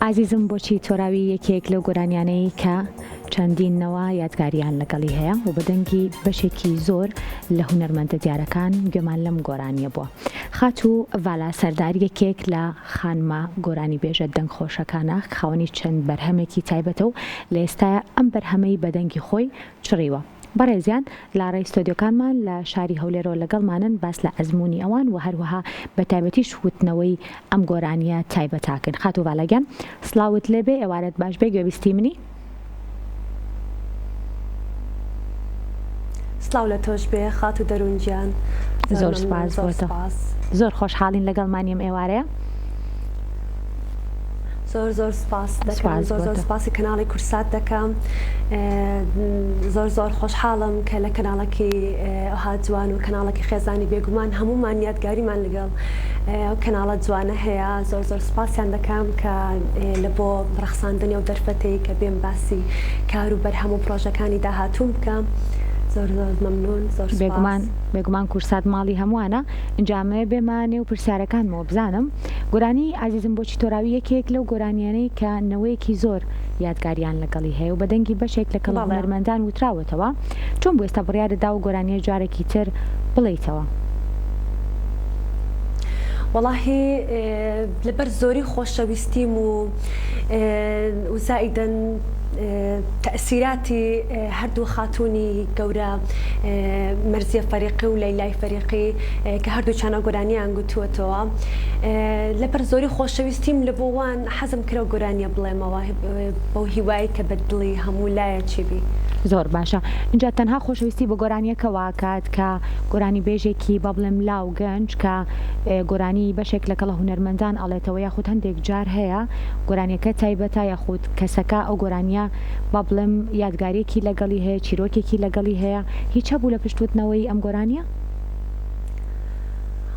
ئازیزم بۆچی تۆراوی یەکێک لەو گۆرانیانەی کە چەندین نەوە یادگاریان لەگەڵی هەیە و بە دەنگی بەشێکی زۆر لە هونەرمەندە دیارەکان گوێمان لەم گۆرانیە بووە. خاتوو ڤالا سەردار یەکێک لە خانمە گۆرانیبێژە دەنگخۆشەکانە خاوەنی چەند بەرهەمێکی تایبەتە و لە ئێستایا ئەم بەرهەمەی بە دەنگی خۆی چڕیوە. بەڕێزیان لە ڕێی ستۆدیۆکانمان لە شاری هەولێرەوە لەگەڵمانن باس لە ئەزموونی ئەوان و هەروەها بە تایبەتیش وتنەوەی ئەم گۆرانییە تایبەتە ئەکەین. خاتوو ڤالا گیان سڵاوت لێبێ ئێوارەت باش بێ گوێبیستی منی؟ سڵاو لە تۆش بێ خاتوو دەروون گیان. زۆر سپاس بۆ تۆ. زۆر خۆشحاڵین لەگەڵمانی ئەم ئێوارەیە. زۆر زۆر سپاس دەکەم زۆر زۆر سپاسی کەناڵی کورسات دەکەم زۆر زۆر خۆشحاڵم کە لە کەناڵەکی ئەوها جوان و کەناڵەکی خێزانی بێگومان هەمومان یادگاریمان لەگەڵ ئەو کەناڵە جوانە هەیە زۆر زۆر سپاسیان دەکەم کە لە بۆ ڕەخساندنی ئەو دەرفەتەی کە بێم باسی کار و بەرهەم و پرۆژەکانی داهاتووم بکەم زۆر زۆر مەمنون زۆر بێگومان بێگومان کورسات ماڵی هەمووانە ئینجا ئەمەوێ بێمە نێو پرسیارەکانمەوە بزانم گۆرانی ئازیزم بۆچی تۆراوی یەکێک لەو گۆرانیانەی کە نەوەیەکی زۆر یادگاریان لەگەڵی هەیە و بە دەنگی بەشێک لە کەڵە هونەرمەندان وتراوەتەوە، چۆن بوو ئێستا بڕیارت داوە گۆرانیە جارێکی تر بڵێیتەوە؟ وەڵاهی لەبەر زۆری خۆشەویستیم و و زائیدەن تەئسیراتی هەردوو خاتوونی گەورە مەرزیە فەریقی و لەیلای فەریقی کە هەردووکیان ئەو گۆرانیان گوتووەتەوە لەبەر زۆری خۆشەویستیم لە بۆ وان حەزم کرد ئەو گۆرانیە بڵێمەوە بەو هیوای کە بە دڵی هەموو لایەکی بی. زۆر باشە ئینجا تەنها خۆشەویستی بۆ گۆرانیەکە واکات کە گۆرانی بێژێکی با بڵێم لاو گەنج کە گۆرانی بەشێک لەگەڵ هونەرمەندان ئەڵێتەوە یاخود هەندێک جار هەیە گۆرانیەکە تایبەتە یاخود کەسەکە ئەو گۆرانیە با بڵێم یادگاریەکی لەگەڵی هەیە چیرۆکێکی لەگەڵی هەیە هیچ هەبوو لە پشت وتنەوەی ئەم گۆرانیە؟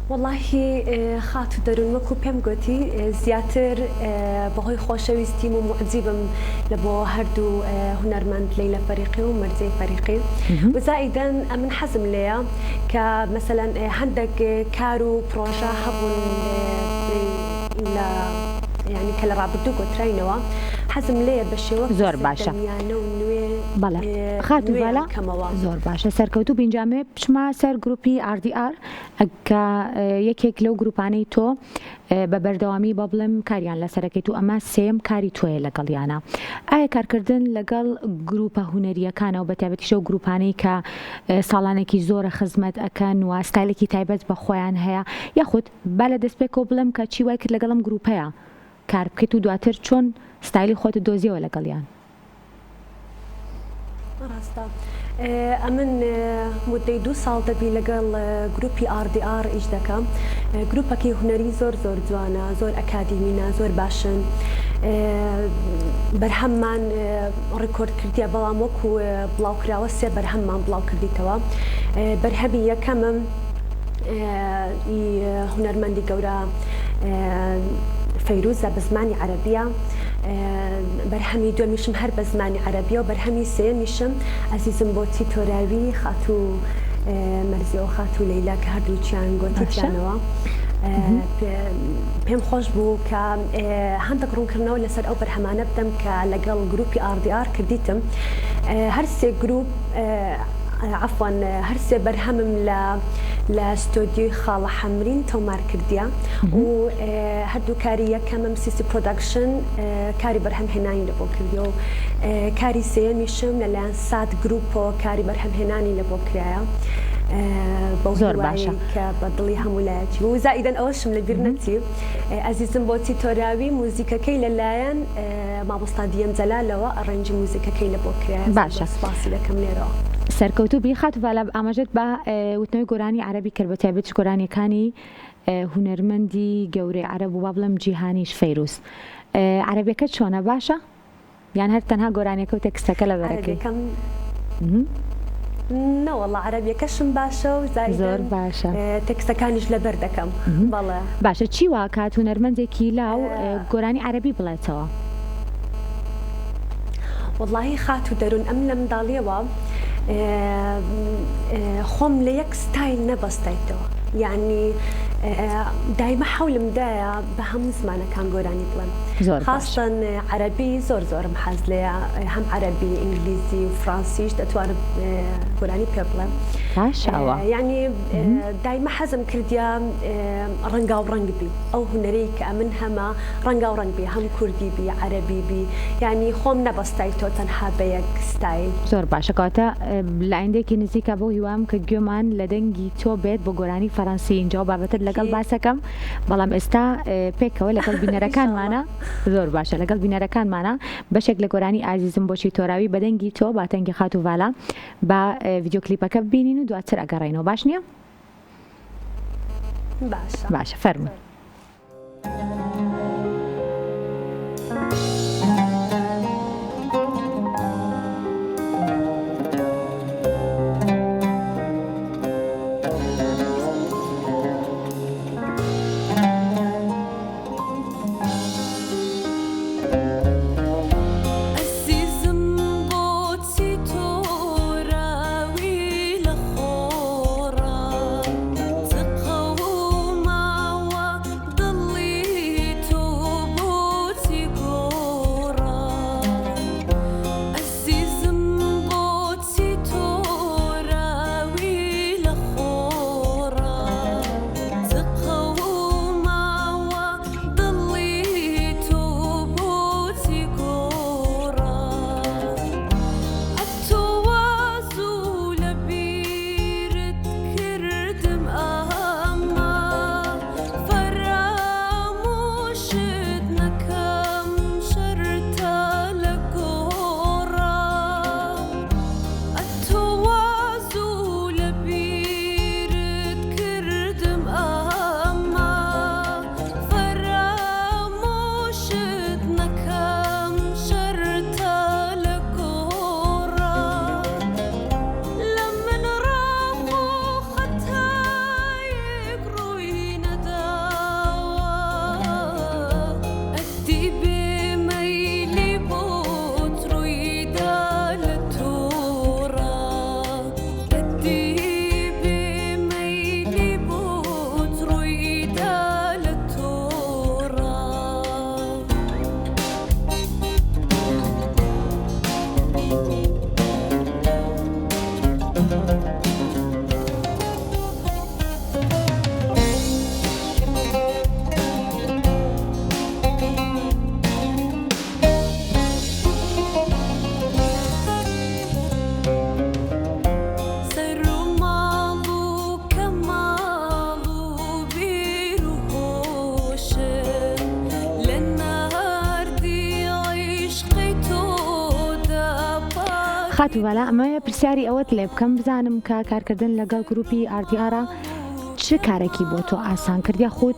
وەڵاهی خاتوو دەروون وەکو پێم گۆتی زیاتر بەهۆی خۆشەویستیم و موعجیبم لە بۆ هەردوو هونەرمەند لەیلە فەریقی و مەرزیەی فەریقی و زائیدەن ئەمن حەزم لێیە کە مەسەلەن هەندەک کار و پرۆژە هەبوون لە یانی کە لە ڕابردوو گۆتراینەوە حەزم لێیە بە شێوە زۆر باشە سەردەمیانە و نوێ بەڵێ خاتوو نوێیان ڤالا کەمەوە. زۆر باشە سەرکەوتوو بی ئینجا ئەمەوێ بچمە سەر گروپی RDR کە یەکێک لەو گروپانەی تۆ بە بەردەوامی با بڵێم کاریان لەسەرەکەیت و ئەمە سێیەم کاری تۆیە لەگەڵیانە ئایا کارکردن لەگەڵ گروپە هونەرییەکانەوە بە تایبەتیش ئەو گروپانەی کە ساڵانێکی زۆرە خزمەت ئەکەن و ستایلێکی تایبەت بە خۆیان هەیە یاخود با لە دەستپێکەوە بڵێم کە چی وای کرد لەگەڵ ئەم گروپەیە کار بکەیت و دواتر چۆن ستایلی خۆتت دۆزیەوە لەگەڵیان؟ ڕاستە ئەمن مدەی دوو ساڵ دەبی لەگەڵ گروپی RDR ئیش دەکەم گروپەکەی هونەری زۆر زۆر جوانە زۆر ئەکادیمینە زۆر باشن بەرهەممان ڕیکۆرد کردیە بەڵام وەکو بڵاوکراوە سێ بەرهەممان بڵاو کردیتەوە بەرهەمی یەکەمم هونەرمەندی گەورە فەیروزە بە زمانی عەرەبیە بەرهەمی دووەمیشم هەر بە زمانی عەرەبیە و بەرهەمی سێیەمیشم ئەزیزم بۆچی تۆراوی خاتوو مەرزیە و خاتوو لەیلا کە هەردووکیان گۆتیتیانەوە پێم خۆش بوو کە هەندێک ڕوونکردنەوە لەسەر ئەو بەرهەمانە بدەم کە لەگەڵ گروپی RDR کردیتم هەر سێ گروپ عەفوەن هەر سێ بەرهەمم لە لە ستۆدیۆی خاڵە حەمرین تۆمار کردیە و هەردوو کاری یەکەمم سیسی پرۆداکشن کاری بەرهەم هێنانی لە بۆ کردیە و کاری سێیەمیشم لەلایەن سات گروپەوە کاری بەرهەم هێنانی لە بۆ کرایە بەو زۆر باشە کە بە دڵی هەموو لایەکی بوو زائیدەن ئەوەشم لە بیر نەچی ئەزیزم بۆچی تۆراوی موزیکەکەی لەلایەن مامۆستا دیەم جەلالەوە arrange ی موزیکەکەی لە بۆ کرایە باشە سپاسی دەکەم لێرەوە. سەرکەوتوو بی خاتوو ڤالا ئاماژەت بە وتنەوەی گۆرانی عەرەبی کرد بە تایبەتیش گۆرانیەکانی هونەرمەندی گەورەی عەرەب و با بڵێم جیهانیش فەیروز عەرەبیەکەت چۆنە باشە یان هەر تەنها گۆرانیەکە و تێکستەکە لەبەرەکەی؟ عەرەبیەکەم نەوەڵا عەرەبیەکەشم باشە و زۆر زائیدەن باشە. تێکستەکانیش لەبەر دەکەم بەڵێ. باشە چی واکات هونەرمەندێکی لاو گۆرانی عەرەبی بڵێتەوە؟ وەڵاهی خاتوو دەروون ئەمن لە منداڵیەوە خۆم لە یەک ستایل نەبەستایتەوە یانی دایمە حەولم دایە بە هەموو زمانەکان گۆرانی بڵێم. زۆر باش. خاستەن عەرەبی زۆر زۆرم حەز لێیە هەم عەرەبی ئینگلیزی و فرانسیش دەتوانم گۆرانی پێ بڵێم. باشە ئەوە. یانی دایمە حەزم کردیە ڕەنگاو ڕەنگ بی ئەو هونەرەی کە ئەمن هەمە ڕەنگاو ڕەنگ بی هەم کوردی بی عەرەبی بی یانی خۆم نەبەستایتۆ تەنها بە یەک ستایل. زۆر باشە کەواتە لە ئایندەیەکی نزیکا بەو هیوام کە گوێمان لە دەنگی تۆ بێت بۆ گۆرانی فەرەنسی ئینجا ئەو بابەتەت لەگەڵ باسەکەم بەڵام ئێستا پێکەوە لەگەڵ بینەرەکانمانە زۆر باشە لەگەڵ بینەرەکانمانە بەشێک لە گۆرانی ئازیزم بۆچی تۆراوی بە دەنگی تۆ با دەنگی خاتوو ڤالا با ڤیدیۆ کلیپەکە ببینین و دواتر ئەگەڕێینەوە باش نییە؟ باشە باشە فەرموو. ئەزیزم بۆچی تۆ راوی لە خۆڕا چ قەوماوە دڵی تۆ بۆچی گۆڕا ئەزیزم بۆچی تۆ راوی لە خۆڕا چ قەوماوە دڵی تۆ بۆچی گۆڕا ئەتۆ وا زوو لە بیرت کردم ئەمما فەرامۆشت نەکەم شەرتە لە گۆڕا ئەتۆ وا زوو لە بیرت کردم ئەمما فەرامۆشت نەکەم شەرتە لە گۆڕا لە من ڕاخۆ خەتایەک ڕووی نەداوە ئەدی بێ مەیلی بۆت ڕووی دا لە تۆڕا ئەدی بێ مەیلی بۆت ڕووی دا لە تۆڕا. سەر و ماڵ و کەماڵ و بیر و هۆشم لە ناردی عیشقی تۆدا پاکی خاتوو ڤالا ئەمەوێ پرسیاری ئەوەت لێ بکەم بزانم کە کارکردن لەگەڵ گروپی ئاردیئارا چ کارێکی بۆ تۆ ئاسان کرد یاخود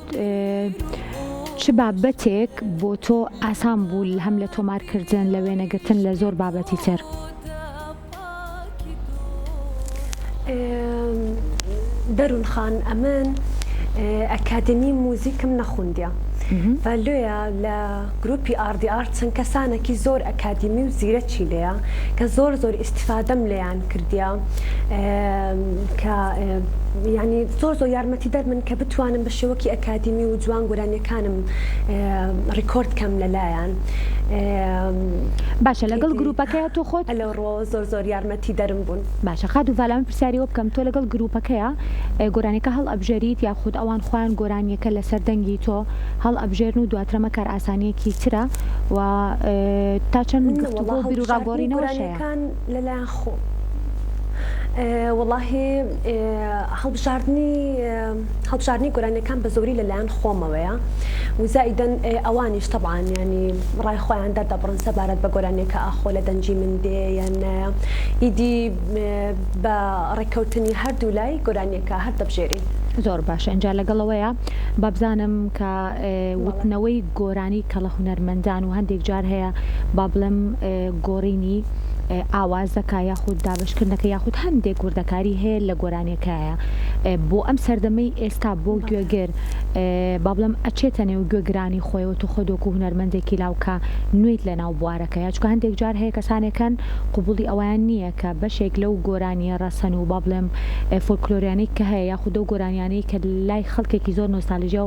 چ بابەتێک بۆ تۆ ئاسان بوو هەم لە تۆمارکردن لە وێنەگرتن لە زۆر بابەتی تر؟ دەروون خان ئەمن ئەکادمی موزیکم نەخوندیە و لۆیە لە گروپی ئاردی ئار چەند کەسانەکی زۆر ئەکادیمی و زیرەکی لێیە کە زۆر زۆر ئیستیفادەم لێیان کردیە کە یانی زۆر زۆر یارمەتی دەرمن کە بتوانم بە شێوەکی ئەکادیمی و جوان گۆرانیەکانم ڕیکۆرد کەم لەلایان. باشە لەگەڵ گروپەکەیا تۆ خۆت. لەو ڕوەوە زۆر زۆر یارمەتی دەرم بوون. باشە خاتوو ڤالا من پرسیاری ئەوە بکەم تۆ لەگەڵ گروپەکەیا گۆرانیەکە هەڵئەبژێریت یاخود ئەوان خۆیان گۆرانیەکە لەسەر دەنگی تۆ هەڵئەبژێرن و دواتر ئەمە کارئاسانیەکی ترە و تا چەند نە گفتوگۆ وەڵا و بیروڕا هەڵبژاردنی گۆڕینەوەش هەیە؟ گۆرانیەکان لەلایەن خۆم وەڵاهی هەڵبژاردنی هەڵبژاردنی گۆرانیەکان بە زۆری لەلایەن خۆمەوەیە و زائیدەن ئەوانیش تەبعەن یانی ڕای خۆیان دەردەبڕن سەبارەت بە گۆرانیەکە ئاخۆ لە دەنگی من دێ یان نایە ئیدی بە ڕێککەوتنی هەردوو لای گۆرانیەکە هەر دەبژێرین. زۆر باشە ئینجا لەگەڵ ئەوەیا با بزانم کە وتنەوەی گۆرانی کەڵە هونەرمەندان و هەندێک جار هەیە با بڵێم گۆڕینی. ئاوازەکە یاخود دابەشکردنەکە یاخود هەندێک وردەکاری هەیە لە گۆرانیەکایە بۆ ئەم سەردەمەی ئێستا بۆ گوێگر با بڵێم ئەچێتە نێو گوێگرانی خۆیەوە تۆ خۆت وەکو هونەرمەندێکی لاو کە نوێیت لە ناو بوارەکەیا چونکە هەندێک جار هەیە کەسانێک هەن قبوڵی ئەوەیان نییە کە بەشێک لەو گۆرانییە ڕەسەن و با بڵێم فۆلکلۆریانەی کە هەیە یاخود ئەو گۆرانیانەی کە لای خەڵکێکی زۆر نۆستالژیا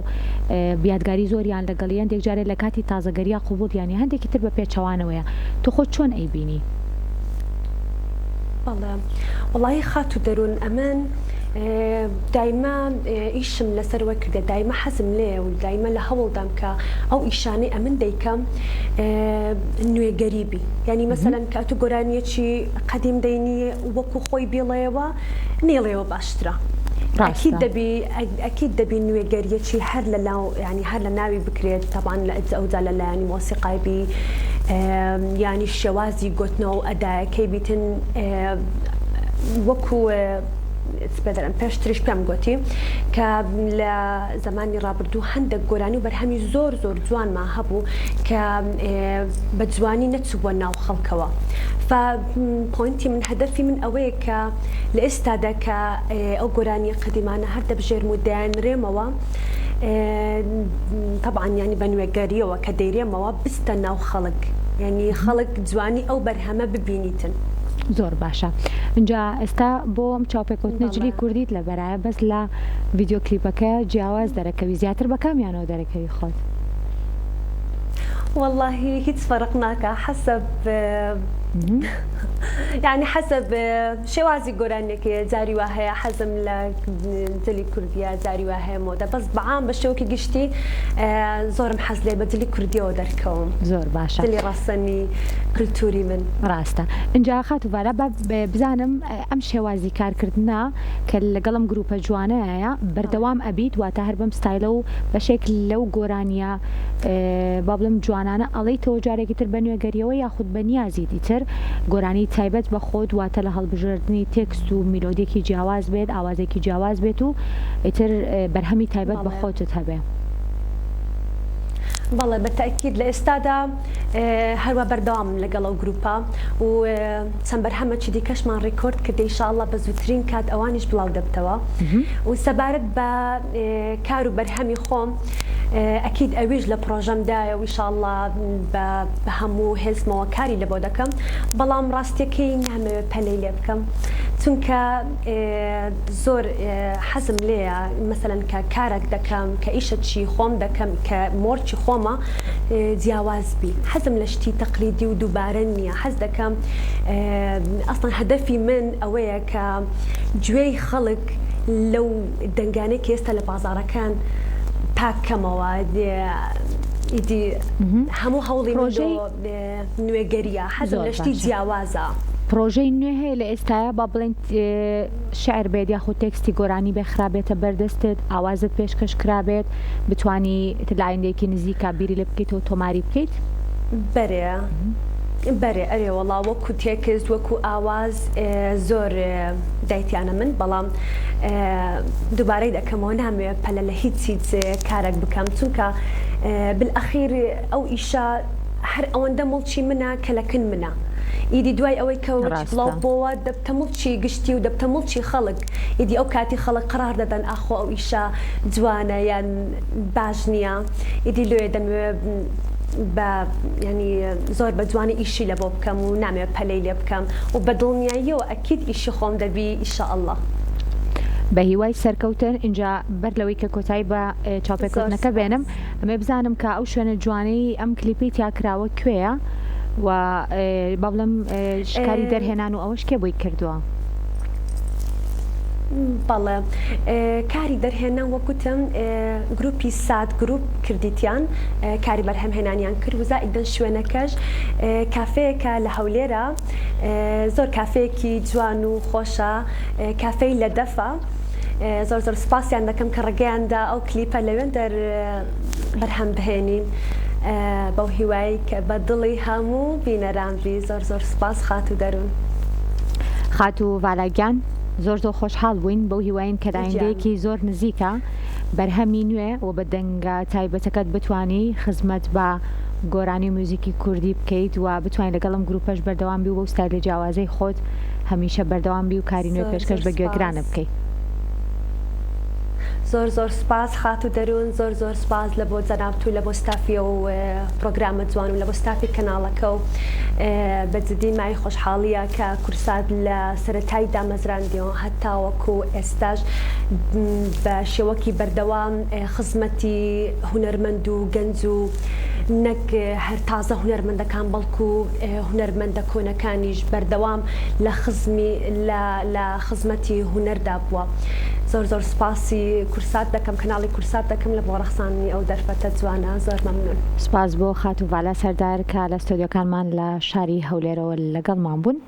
و یادگاری زۆریان لەگەڵی هەندێک جارێ لە کاتی تازەگەریا قبوڵیان نییە هەندێکی تر بە پێچەوانەوەیە تۆ خۆت چۆن ئەیبینی؟ بەڵێ وەڵایی خاتوو دەروون ئەمن دایمە ئیشم لەسەر وە کردە دایمە حەزم لێیە و دایمە لە هەوڵدام کە ئەو ئیشانەی ئەمن دەیکەم نوێگەری بی یانی مەسەلەن کە ئەتوو گۆرانیەکی قەدیم دەینی وەکو خۆی بیڵێیەوە نەیڵێیەوە باشترە ئەکید دەبی ئەکید دەبی نوێگەریەکی هەر لە ناو یانی هەر لە ناوی بکرێت تەبعەن لە ئەوجا لە لایەنی مۆسیقای بی یانی شێوازی گۆتنەوە و ئەدایەکەی بیتن وەکو پێدەرم پێشتریش پێم گۆتی کە لە زەمانی ڕابردوو هەندێک گۆرانی و بەرهەمی زۆر زۆر جوانمان هەبوو کە بە جوانی نەچووبووە ناو خەڵکەوە ف point ی من هەدەفی من ئەوەیە کە لە ئێستادا کە ئەو گۆرانیە قەدیمانە هەر دەبژێرم و دەیانرێمەوە تەبعەن یانی بە نوێگەریەوە کە دەیرێمەوە بستە ناو خەڵک یانی خەڵک جوانی ئەو بەرهەمە ببینیتن. زۆر باشە ئینجا ئێستا بۆ ئەم چاوپێکەوتنە جلی کوردیت لەبەرایە بەس لە ڤیدیۆ کلیپەکە جیاواز دەرەکەوی زیاتر بە کامیانەوە دەرەکەوی خۆت؟ وەڵاهی هیچ فەرق ناکا حەسەب یانی حەسەب شێوازی گۆرانیەکەیە جاری وا هەیە حەزم لە جلی کوردیە جاری وا هەیە مۆدە بەس بەعام بە شێوەکی گشتی زۆرم حەز لێ بە جلی کوردیەوە دەرکەوم زۆر باشە جلی ڕەسەنی کلتوری من. ڕاستە ئینجا خاتوو ڤالا با بزانم ئەم شێوازی کارکردنە کە لەگەڵ ئەم گروپە جوانەیە بەردەوام ئەبیت واتە هەر بەم ستایلە و بەشێک لەو گۆرانیە با بڵێم جوانانە ئەڵێیتەوە جارێکی تر بە نوێگەریەوە یاخود بە نیازیت ئیتر گۆرانی تایبەت بە خۆت واتە لە هەڵبژاردنی تێکست و میلۆدیەکی جیاواز بێت ئاوازێکی جیاواز بێت و ئیتر بەرهەمی تایبەت بە خۆتت هەبێ. بەڵێ بە تەئکید لە ئێستادا هەروا بەردەوامم لەگەڵ ئەو گروپە و چەند بەرهەمەکی دیکەشمان ڕیکۆرد کردی ان شاء اللە بە زووترین کات ئەوانیش بڵاو دەبتەوە و سەبارەت بە کار و بەرهەمی خۆم ئەکید ئەویش لە پڕۆژەمدایە و ان شاء اللە بە هەموو هێزمەوە کاری لەبۆ دەکەم بەڵام ڕاستیەکەی نامەوێت پەلەی لێ بکەم چونکە زۆر حەزم لێیە مەسەلەن کە کارەک دەکەم کە ئیشەکی خۆم دەکەم کە مۆرکی خۆمە جیاواز بی حەزم لە شتی تەقلیدی و دووبارە نییە حەز دەکەم ئەسڵەن هەدەفی من ئەوەیە کە گوێی خەڵک لەو دەنگانەی کە ئێستا لە بازاڕەکان پاک کەمەوە ئیدی هەموو هەوڵی من بۆ نوێگەرییە حەزم لە شتی جیاوازە. پڕۆژەی نوێ هەیە لە ئێستایا با بڵێین شعر بێت یاخود تێکستی گۆرانی بێ خرابێتە بەردەستت ئاوازت پێشکەش کرابێت بتانی ئیتر لە ئایندەیەکی نزیکا بیری لێ بکەیتەوە تۆماری بکەیت؟ بەرێ بەرێ ئەرێ وەڵا وەکو تێکست وەکو ئاواز زۆر دایتیانە من بەڵام دووبارەی دەکەمەوە نامەوێ پەلە لە هیچ هیچ کارێک بکەم چونکە بالئەخیر ئەو ئیشە هەر ئەوەندە موڵکی منە کە لە کن منە ئیدی دوای ئەوەی کە بڵاو بۆوە دەبتە موڵکی گشتی و دەبتە موڵکی خەڵک ئیدی ئەو کاتی خەڵک قەرار دەدەن ئاخۆ ئەو ئیشە جوانە یان باش نییە ئیدی لۆیە دەمەوێ بە یانی زۆر بە جوانی ئیشی لە بۆ بکەم و نامەوێ پەلەی لێ بکەم و بە دڵنیاییەوە ئەکید ئیشی خۆم دەبی ئیشەئەڵا. بە هیوای سەرکەوتن ئینجا بەر لەوەی کە کۆتایی بە چاوپێکەوتنەکە بێنم ئەمەوێ بزانم کە ئەو شوێنە جوانەی ئەم کلیپەی تیا کراوە کوێیە و با بڵێم کاری دەرهێنان و ئەوەش کێ بۆی کردووە؟ بەڵێ کاری دەرهێنان وەک گوتم گروپی سات گروپ کردیتیان کاری بەرهەمهێنانیان کرد و زائیدەن شوێنەکەش کافەیەکە لە هەولێرە زۆر کافەیەکی جوان و خۆشە کافەی لە دەفە زۆر زۆر سپاسیان دەکەم کە ڕێگەیاندا ئەو کلیپە لەوێن دەر بەرهەم بهێنین بەو هیوای کە بە دڵی هەموو بینەران بی زۆر زۆر سپاس خاتوو دەروون. خاتوو ڤالا گیان زۆر زۆر خۆشحاڵ بووین بەو هیواین کە لە ئایندەیەکی زۆر نزیکا بەرهەمی نوێ و بە دەنگە تایبەتەکەت بتوانی خزمەت بە. گۆرانی و میوزیکی کوردی بکەیت و بتوانیت لەگەڵ ئەم گروپەش بەردەوام بی و بەو ستایلە جیاوازەی خۆت هەمیشە بەردەوام بی و کاری نوێ زۆر پێشکەش زۆر بە گوێگرانت سپاس. بکەی. زۆر زۆر سپاس خاتوو دەروون زۆر زۆر سپاس لە بۆ جەنابت و لە بۆ ستافی ئەو پرۆگرامە جوان و لە بۆ ستافی کەناڵەکە و بە جدی مای خۆشحاڵیە کە کورسات لە سەرەتای دامەزراندیەوە هەتاوەکو ئێستاش بە شێوەکی بەردەوام خزمەتی هونەرمەند و گەنج و نەک هەر تازە هونەرمەندەکان بەڵکو هونەرمەندە کۆنەکانیش بەردەوام لە خزمی لە لە خزمەتی هونەردا بووە. زۆر زۆر سوپاسی کورسات دەکەم کەناڵی کورسات دەکەم لە بۆ ڕەخساندنی ئەو دەرفەتە جوانە زۆر مەمنون. سوپاس بۆ خاتوو ڤالا سەردار کە لە ستۆدیۆکانمان لە شاری هەولێرەوە لەگەڵمان بوون.